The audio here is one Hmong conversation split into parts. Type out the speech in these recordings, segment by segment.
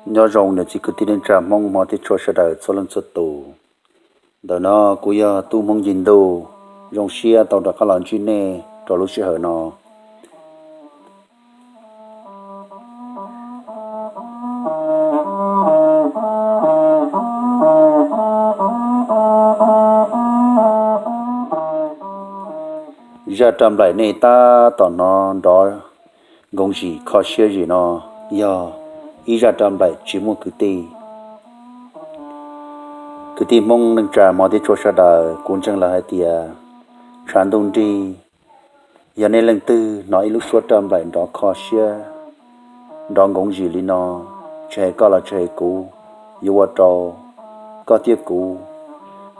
Nyob zoo niam txiv kwv tij neej tsa Hmoob hmov thiab tshua sawv daws txhua leej txhua tus. Ntawm no kuv yog tub Hmoob Yig Ntuj, zoo siab tau rov qab los ntsib nej rau lub sij hawm no. Zaj raj nplaim nej tab tom hnov nrov nkoov zim kho siab zim no yog ib zaj raj nplaim tsis muaj kwv tij. Kwv tij Hmoob neej tsa hmov thiab tshua sawv daws, kuv ntseeg lawm hais tias tshav ntuj nrig, yog nej leej twg hnov ib lub suab raj nplaim nrov kho siab, nrov nkoov zim li no, tsis hais koj los tsis hais kuv, yuav ua rau koj thiab kuv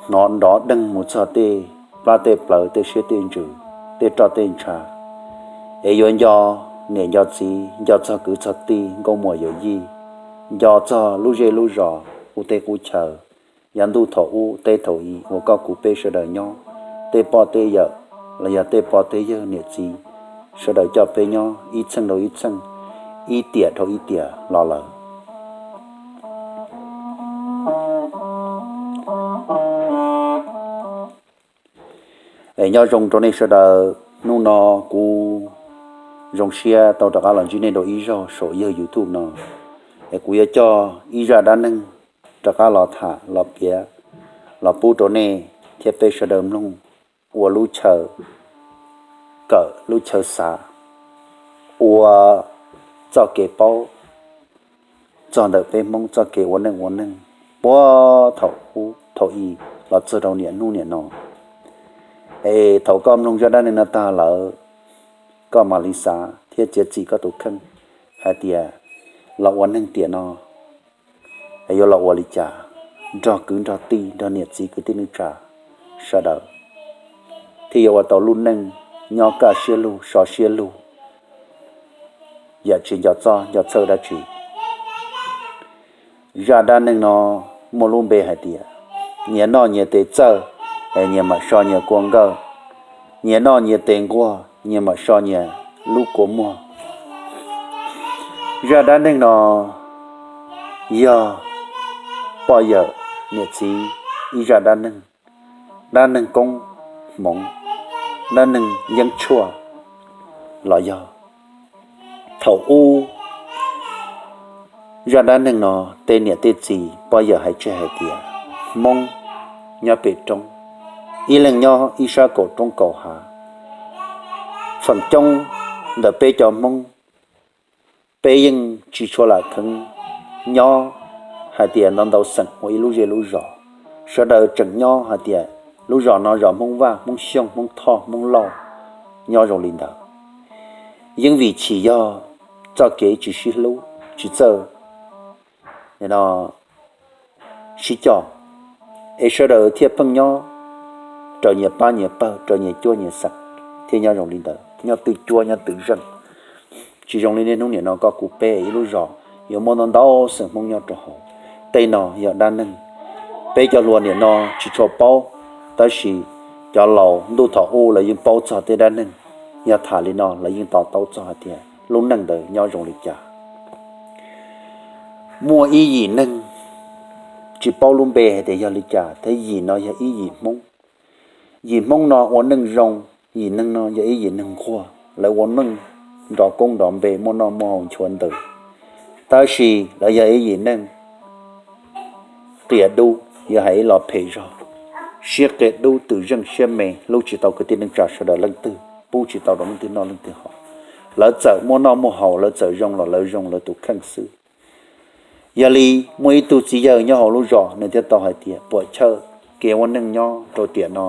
hnov nrov deeg mus txog tej plab tej plawv, tej siab tej ntsws, tej roj tej ntsha, es yuav nco niam nco txiv, nco txog kwv txog tij, nkauj muam yawm yij, nco txog lub zej lub zos, qub teb qub chaw, yav ntuj thaum ub teb thaum i uas koj kuv peb sawv daws nyob, tej poj tej yawm los yog tej pog tej yawg niam txiv sawv daws coj peb nyob ib txheej dhau ib txheej, ib tiam dhau ib tiam los lawm. Es nyob zoo rau nej sawv daws, hnub no kuv zoo siab tau rov qab los ntsib nej rau ib zaug saum yawg YouTube no. Es kuv yuav coj ib zaj dab neeg rov qab los tham los piav, los pub rau nej thiab peb sawv daws mloog ua lub chaw kawm, lub chaw xav, ua txoj kev paub txog ntawm peb Hmoob txoj kev ua neej ua neeg puag thaum ub thaum i los txog rau niaj hnub niam no. Es thaum koj mloog zaj dab neeg no tag lawm, koj mam li xav thiab txiav txim koj tus kheej hais tias los ua neeg tiam no yuav los ua li cas nrog kwv nrog tij, nrog niam txiv kwv tij neej tsa sawv daws, thiaj yuav ua tau lub neej nyob kaj siab lug so siab lug, yam tsis nco txob nco txhawj dab tsi. Zaj dab neeg no muaj lub npe hais tias nyias noj nyias tes txawj, es nyias mam so nyias kua nkawj, nyias noj nyias tes nquag, nyias mam so nyias lub kua muag. Zaj dab neeg no yog poj yawm niam txiv ib zaj dab neeg, dab neeg koob hmoov, dab neeg yeeb tshuaj los yog thaum ub. Zaj dab neeg no tej niam tej txiv poj yawm hais tseg hais tias Hmoob nyob pem roob, ib leeg nyob ib sab kaum roob kaum hav. Feem coob ntawm peb cov Hmoob, peb yeej tsis tshua lam kheev nyob hais tias ntau ntau xeem ua ib lub zej lub zos. Sawv daws tseem nyob hais tias lub zos no zos Hmoob Vaj, Hmoob Xyooj, Hmoob Thoj, Hmoob Lauj, nyob zoo li ntawd. Yeej vim chim yog txoj kev tsis sib hlub, tsis txawj sib coj, es sawv daws thiaj pheej nyob raws nyias pab nyias pawg, raws nyias cuab nyias xeem, thiaj nyob zoo li ntawd, nyob twj cuab nyob twj zeej. Tsis zoo li niaj hnub niam no koj kuv peb ib lub zos yuav muaj ntau ntau xeem Hmoob nyob rau hauv. Tej no yog dab neeg peb cov hluas niam no tsis tshua paub, tab sis cov laus ntuj thaum ub lawv yeej paub txog tej dab neeg. Yog tham li no lawv yeej to taub txog hais tias lub neej ntawd nyob zoo li cas. Muaj ib yim neeg, tsis paub lub npe hais tias yog li cas, tab yim no yog ib yim Hmoob. Yim Hmoob no ua neej zoo, yim neeg no yog ib yim neeg nquag, lawv ua neej nrov koob nrov npe, muaj noj muaj haus nchuav ntws. Tab sis lawv yog ib yim neeg qias dub, yog hais ib lo phem zog, siab qias dub, twm zeej siab me, hlub tsis tau kwv tij neej tsa sawv daws leej twg, pub tsis tau rau leej twg noj leej twg haus. Lawv txawm muaj noj muaj haus, lawv txawm zoo los lawv zoo lawv tus kheej xwb. Yog li muaj ib tug txiv yawg nyob hauv lub zos, nws thiaj tau hais tias puam chawj kev ua neej nyob rau tiam no,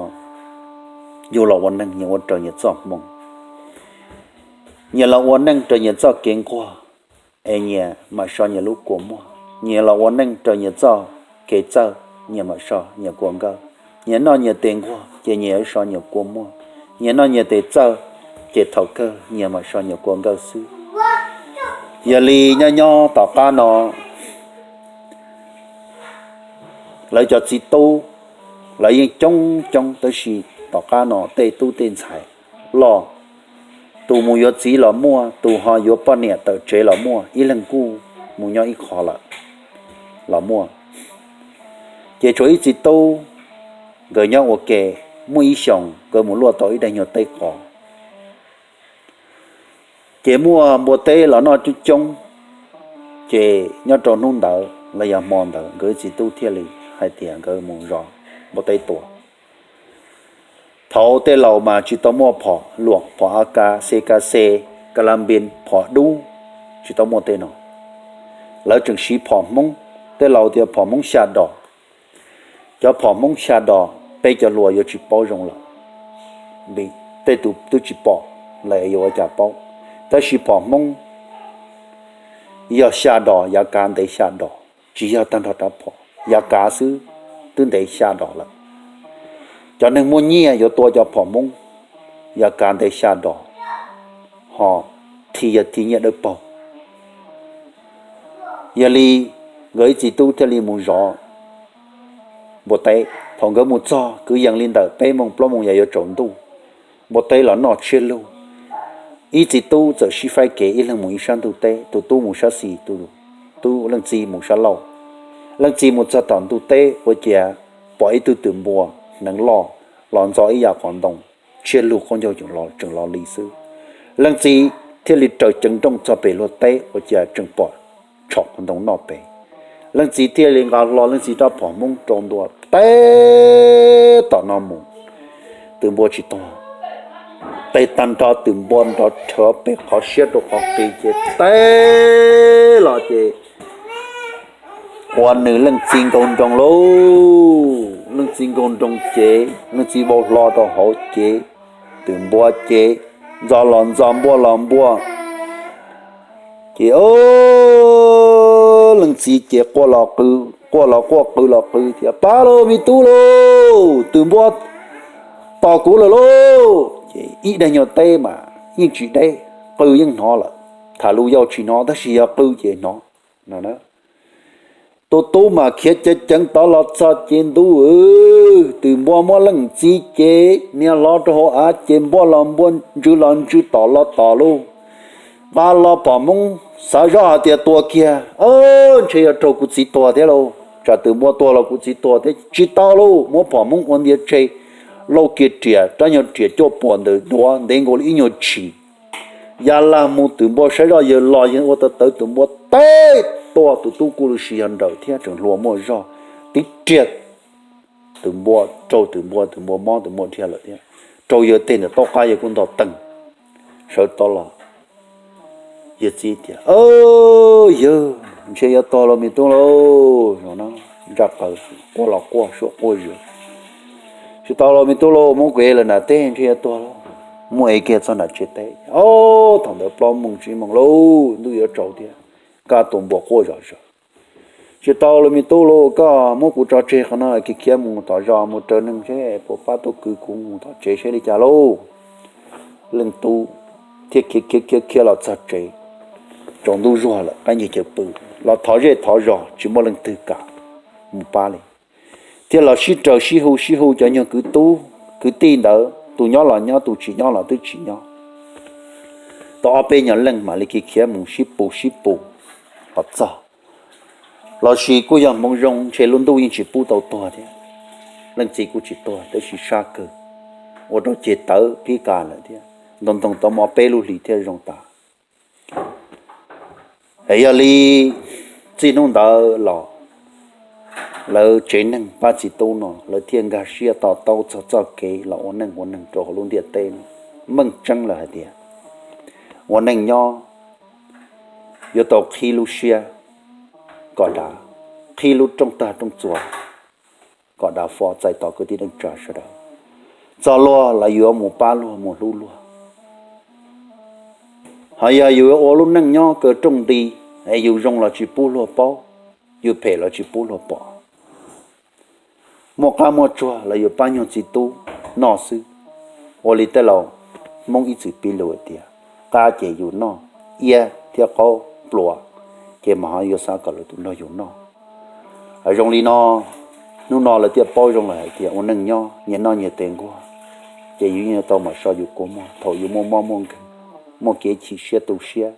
yus los ua neeg nyias ua raws nyias txoj hmoo. Nyias los ua neej raws nyias txoj kev nquag, es nyias mam so nyias lub kua muag. Nyias los ua neej raws nyias txoj kev txawj, nyias mam so nyias kua nkawj. Nyias noj nyias tes nquag ces nyias yuav so nyias kua muag. Nyias noj nyias tes txawj ces thaum kawg nyias mam so nyias kua nkawj xwb. Yog li nyob nyob tom qab no, lawv cov txiv tub, lawv yeej coob coob, tab sis tom qab no tej tub tej ntxhais loj, tus mus yuav txiv los muaj, tus ho yuav poj niam tawm tsev los muaj, ib leeg kuj mus nyob ib qho lawm. los muaj. Ces tshuav ib txiv tub, nkawd nyob ua ke, muaj ib xyoos nkawd mus luaj tau ib daim nyuag teb qos. Ces muaj npua teb los noj coob coob, ces nyob rau hnub ntawd los yog hmo ntawd nkawd ib txiv tub thiaj li hais tias nkawd mus zov npua teb tua. Thaud tej laus mas tsis tau muaj phom luam, phom A K, C K C, Kalambin, phom dub, tsis tau muaj tej no. Lawv tseem siv phom Hmoob, tej laus tias phom Hmoob xya dos. Cov phom Hmoob xya dos peb cov hluas yuav tsis paub zoo lawm, vim tej tus twb tsis pom lawm yuav ua cas paub. Tab sis phom Hmoob yog xya dos, yav kav ntev xya dos, tsis yog tag nrho rab phom, yav kav xwb twb ntev xya dos lawm. Cov neeg muaj nyiaj yuav tua cov phom Hmoob yav kav ntev xya dos, ho thi yog thi nyiaj dawb paug. Yog li nkawd ib txiv tub thiaj li mus zov npua teb. Thaum nkawd mus txog kwv yees li ntawm peb moos plaub moos yam yuav tsaus ntuj, npua teb los noj tshiab lug. Ib txiv tub txawm sib faib kev, ib leeg mus ib sab ntug teb, tus tub mus sab xis, tus tub leej txiv mus sab laug. Leej txiv mus txog tom ntug teb ua cas pom ib tug twm npua hneev loj los ntxo ib yam qhov ntoo, tshiab lug qaub ncaug tseem los li xwb. Leej txiv thiaj li raws ceev nrooj txog pem luag teb ua cas tseem pom tshom qhov ntoo noj pem. Leej txiv thiaj li nqa hlo leej txiv rab phom Hmoob rau ntua teb tom no mus, twm npua tsis tuag. Teb tag nrho twm npua nrov rhawv pem qhov siab rau qhov qis ces teb los ces ua nws leej txiv nkaug nroos lauj. Leej txiv nkaug nroos ces leej txiv vau hlo rau hauv ces twm npua ces ntxo los ntxo npua los npua ces leej txiv ces quaj los qw, quaj los quaj qw los qw tias, Pab lauj, me tub lauj, twm npua tos kuv lawm lauj. Ces ib daim nyuag teb mas yeej tsis deb, qw yeej hnov lawm. Tham lus yau tsis hnov tab sis yog qw ces hnov no. Tus tub mas khiav ceev ceev tod los txog ces ntuj, twm npua muab leej txiv ces nias hlo rau hauv av ces npua los npua, ntsws los ntsws, tom los tom lauj. Nqa los phom Hmoob xav zoj hais tias tua kiag, ntshe yuav raug kuv txiv tuag thiab lauj, tsam twm npua tuag los kuv txiv tuag thiab. Tsis tau lauj, muab phom Hmoob ua ntia tseg, lauj kiag riam, rab nyuag riam cuaj puas ntawd duav ntev nkaus li ib nyuag tshis, ya lag mus. Twm npua saib zoj yawg los yawg ua tawv tawv, twm npua teb tua tus tub kuj lub si yog nrawm thiab tseem hluas muaj zog, tib riam twm npua, raug twm npua, twm npua mob, twm npua dhia lawm thiab, raug yawg teg ntawm taub qab, yawg kuj nto teeg sawv tau los. Yawg txiv tias, Yawg, ntshe yuav tuag lauj me tub lauj, no na. Ntsaj qaws, quaj los quaj, suab quaj zws. Tsis tau lauj me tub lauj, muab kuv ev lawm nram teb, ntshe yuav tuag lauj. Muab ev kiag txog nram tsev teb. Ob, thaum ntawd plaub moos tsib moos lauj, ntuj yuav tsaus thiab, kaj tus npua quaj zom zaws. Tsis tau lauj me tub lauj, koj muab kuv tso tseg qhov no, khiav khiav mus tom zos mus raws neeg seb puas pab tuaj kwv kuv mus tom tsev seb li cas lauj. Leej tub thiaj khiav khiav khiav khiav los txog tsev, tsaus ntuj zuag lawm, qaib nce chaw pw, los thov zej thov zos tsis muaj leej twg kam mus pab li. Thiaj los sib raws sib hu sib hu cov nyuag kwv tub kwv tij ntawd, tus nyob los nyob, tus tsis nyob los twb tsis nyob. Tau ob peb nyuag leej mam li khiav khiav mus sib pus sib pus los txog. Los sis kuj yog hmoov zoo ntshe lub ntuj yeej tsis pub tau tuag thiab. Leej txiv kuj tsis tuag tab sis sab kawg, ua rau ceg tawv pib kas lawm thiab, ntoo ntoo tau mob peb lub hlis thiaj zoo tas. Es yog li txij hnub ntawd los lawv tsev neeg pab txiv tub no lawv thiaj nkag siab to taub txog txoj kev los ua neej ua neeg rau hauv lub ntiaj teb no. Meej tseeb lawm hais tias ua neej nyob yuav tau qhib lub siab kom dav, qhib lub rooj tag rooj txuas kom dav fo txais tos kwv tij neej tsa sawv daws. Txog luag los yuav mus pab luag mus hlub luag. Ho yog yus yuav ua lub neej nyob kaw rooj nti, es yus zoo los tsis pub luag paub, yus phem los tsis pub luag pom. Muaj qab muaj tsuag los yus pab nyuag txiv tub noj xwb. Ua li tej laus Hmoob ib txwm piv lus hais tias, qab ces yus noj, iab thiab qaub pluav, ces mas ho yuav xav kom lwm tus nrog yus noj. Zoo li no, hnub no lawv thiaj paub zoo lawm hais tias ua neej nyob nyias noj nyias tes nquag, ces yus yeej yuav tau mam so yus kua muag thaum yus muaj mob muaj nkeeg, muaj kev chim siab tu siab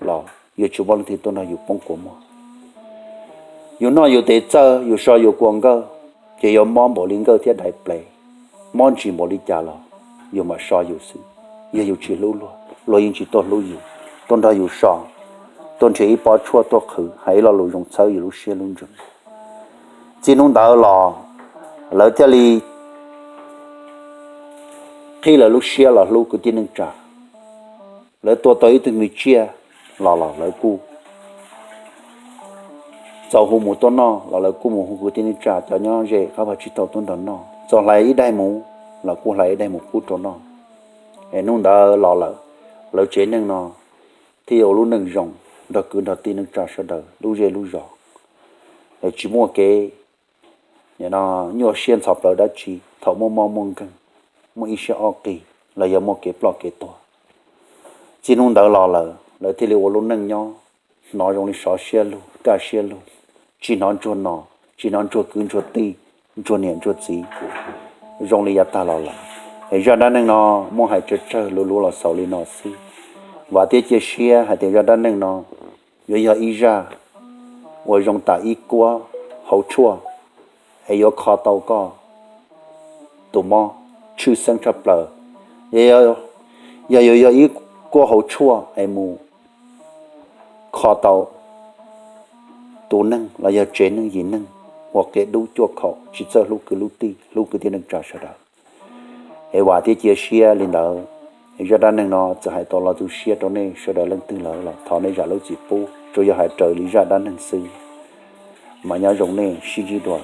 los yuav tsis muaj leej twg tuaj nrog yus poob kua muag. Yus noj yus tes txawj, yus so yus kua nkawj, ces yuav mob npaum li nkawj thiab dais plev, mob ntsis npaum li cas los yus mam so yus xwb. Yog yus tsis hlub luag, luag yeej tsis tuaj hlub yus, tuaj nrog yus so, tuaj nrhiav ib pob tshuaj tuaj qhwv, hais ib lo lus zoo txhawb yus lub siab lub ntsws. Txij hnub ntawd los lawv thiaj li qhib lawv lub siab los hlub kwv tij neej tsa. Lawv tua tau ib tug me tsiaj los los lawv kuj txaus hu mus tuaj noj los lawv kuj mus hu kwv tij neej tsa cov nyob ze qab vaj tsib taug tuaj nrog noj, txaus hlais ib daim mus los kuj hlais ib daim mus pub rau noj. Es hnub ntawd los lawm, lawv tsev neeg no thiaj ua lub neej zoo nrog kwv nrog tij neej tsa sawv daws lub zej lub zos. Es tsis muaj kev nyuaj siab ntxhov plawv dab tsi. Thaum muaj mob muaj nkeeg, muaj ib siab ob qig los yog muaj kev ploj kev tuag, txij hnub ntawd los lawm lawv thiaj li ua lub neej nyob hnov zoo li sov siab lug kaj siab lug, tsis hnov ntsuag no, tsis hnov ntsuag kwv ntsuag tij, ntsuag niam ntsuag txiv zoo li yav tag los lawm. Es zaj dab neeg no muab hais tsawg tsawg luv luv los xaus li no xwb. Vam thiab cia siab hais tias zaj dab neeg no yuav yog ib zaj uas zoo tam ib kuab hauv tshuaj, es yuav kho tau koj tus mob tshwj xeeb tshaj plaws. Yog yuav yog ib kuab hauv tshuaj es mus kho tau tus neeg los yog tsev neeg yim neeg ua qia dub cuaj khaum tsis txawj hlub kwv hlub tij, hlub kwv tij neej tsa sawv daws. Es vam thiab cia siab li ntawd, zaj dab neeg no txawm hais tau los tu siab rau nej sawv daws leej twg lawm los thov nej zam lub txim pub, tsuas yog hais raws li zaj dab neeg xwb. Mas nyob zoo nej, sib ntsib dua.